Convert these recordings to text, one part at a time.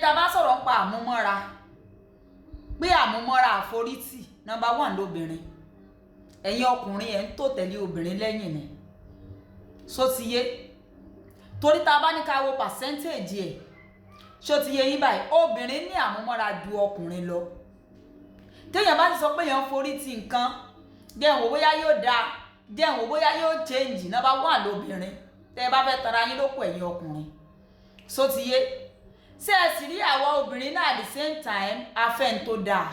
Tá a bá sọ̀rọ̀ nípa àmúmọ́ra, pé àmúmọ́ra àforítì, number one lóbìnrin. Ẹ̀yin ọkùnrin, ẹ̀ ń tò tẹ̀lé obìnrin lẹ́yìn ni. Ṣó ti yé? Torí tá a bá ní ká wo percentage ẹ̀, ṣó ti yé yín báyìí? Obìnrin ní àmúmọ́ra ju ọkùnrin lọ. Téèyàn bá ti sọ pé èèyàn forí ti nǹkan, jẹ́ n wò bóyá yóò dáa, jẹ́ n wò bóyá yóò change, number one lóbìnrin. Tẹ́ ẹ bá fẹ́ tara yín lóko, ẹ̀yin ọkùnrin. Ṣó ti yé? Ṣé ẹ sì rí àwa obìnrin náà, at the same time, afẹ́ ń tó dáa.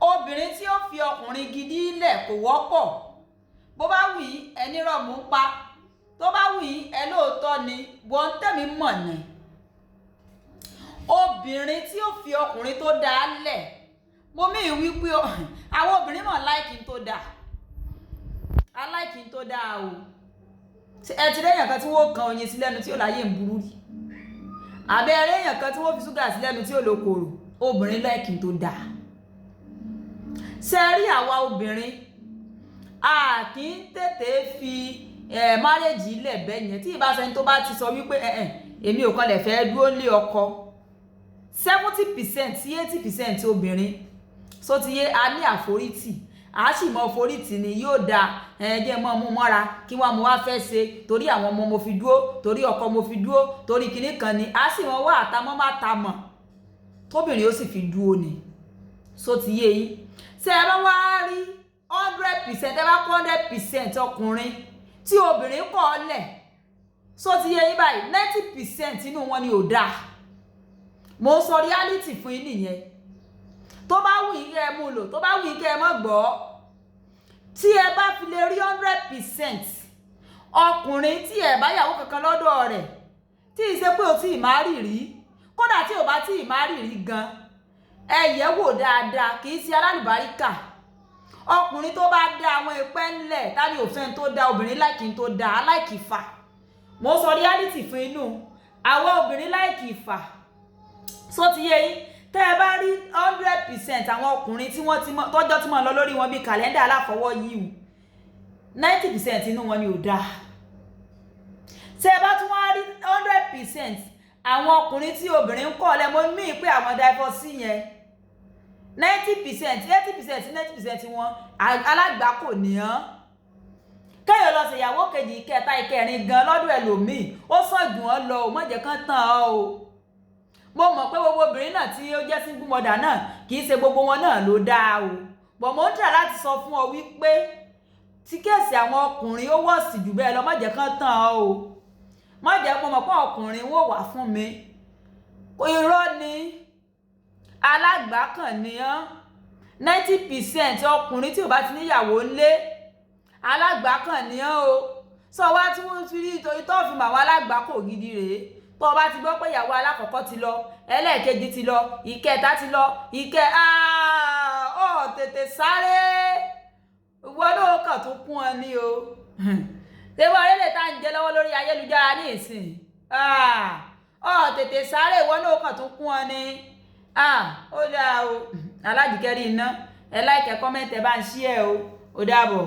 Obìnrin tí ó fi ọkùnrin gidi lẹ̀ kò wọ́pọ̀. Bó bá wù yín, ẹni rọ̀mú pa. Tó bá wù yín, ẹ lóòótọ́ ni. Wọ́n tẹ̀mí mọ̀ ni. Obìnrin tí ó fi ọkùnrin tó dáa lẹ̀, mo mí wí pé àwọn obìnrin mọ̀ like tó dáa. A like tó dáa o. Ẹ ti réyàn kan tí wọ́n kan oyin sí lẹ́nu tí ó láyé ń burú rí? Àbẹ́ ẹ réyàn kan tí wọ́n fi ṣúgà sí lẹ́nu tí ó lò kòrò? Obìnrin like tó dáa. Ṣe rí àwa obìnrin, a kì í tètè fi marriage lẹ̀ bẹ́ẹ̀ yẹn. Tí ìbá sẹni tó bá ti sọ wípé ẹ̀ èmi ò kan lè fẹ́ dúró lé ọkọ, 70% sí 80% obìnrin, so ti yé, a ní àforítì, a sì mọ forítì ni yóò da. Ẹ jẹ́ mọ́ mú mọ́ra kí wọ́n mú wá fẹ́ ṣe, torí àwọn ọmọ mo fi dúró, torí ọkọ mo fi dúró, torí kinní kan ni. A sì mọ wá àtàmọ́ má ta mọ̀ tóbìnrin ó sì fi dúró ni. So ti yé yín? Ṣé ẹ bá wá rí 100%, ẹ bá kó 100% ọkùnrin tí obìnrin kọ̀ ọ́ lẹ̀, so ti yé yín báyìí, 90% inú wọn ni ò dáa. Mo ń sọ reality fún yín nìyẹn. Tó bá wù yín kẹ́ ẹ mú lò, tó bá wù yín kẹ́ ẹ mọ́ gbọ́. Tí ẹ bá fi lè rí 100% ọkùnrin tí ẹ bá yàwó kankan lọ́dọ̀ rẹ̀, tí ì ṣe pé o tí ì má rì rí, kódà tí o bá tí ì má rì rí gan, ẹ yẹ̀ wò dáadáa, kì í ṣe alálùbáríkà. Ọkùnrin tó bá dá àwọn ìpẹ́ ńlẹ̀ tani òfin tó dá obìnrin like tó dá aláìkì fà. Mo sọ reality fún inú àwọn obìnrin like fà. So ti yé yín? Tẹ́ ẹ bá rí 100% àwọn ọkùnrin tí wọ́n ti mọ tọ́jọ́ tí wọ́n lọ lórí wọn bíi kàlẹ́ndà aláfọwọ́ yìí o, 90% inú wọn ni ò dáa. Tẹ́ ẹ bá tún wá rí 100% àwọn ọkùnrin tí obìnrin ń kọ́ ọ lẹ́mọ́ míì pé àwọn divorce yẹn, 90%, 80%, 90% wọn alágbàákò ní án. Kéèyàn lọ ṣèyàwó kejì, ìkẹta, ìkẹrin gan lọ́dọ̀ ẹlòmíì, ó sàn jù wọ́n lọ. Ò má jẹ́ kán tàn ọ́ o. Mo mọ̀ pé gbogbo obìnrin náà tí ó jẹ́ single mother náà, kì í ṣe gbogbo wọn náà ló dáa o, bọ̀ mo ń tà láti sọ fún ọ wípé tí case àwọn ọkùnrin ó worse jù bẹ́ẹ̀ lọ. Má jẹ́ kán tàn ọ́ o. Má jẹ́ pé mo mọ̀ pé ọkùnrin wò wá fún mi. Irọ́ ni, alágbàákàn ni án. 90% ọkùnrin tí ò bá ti níyàwó ńlé, alágbàákàn ni án o. Sọ wá tí wọ́n ti rí tó fi mọ̀ àwọn alágbàákò gidi rèé: tó o bá ti gbọ́ pé ìyàwó alákọ̀ọ́kọ́ ti lọ, ẹlẹ́ẹ̀kejì ti lọ, ìkẹta ti lọ, ìkẹ ọ tètè sáré, ìwọ náà kàn tó kún ọ ní o. Ṣé wọ́n rí lè tá à ń jẹ lọ́wọ́ lórí ayélujára ní ìsìn? Ọ tètè sáré, ìwọ náà kàn tó kún ọ ní. Ó dáa o. Alájìkẹ́rì iná, ẹ like, comment, ẹ bá ń share o. Ó dàbọ̀.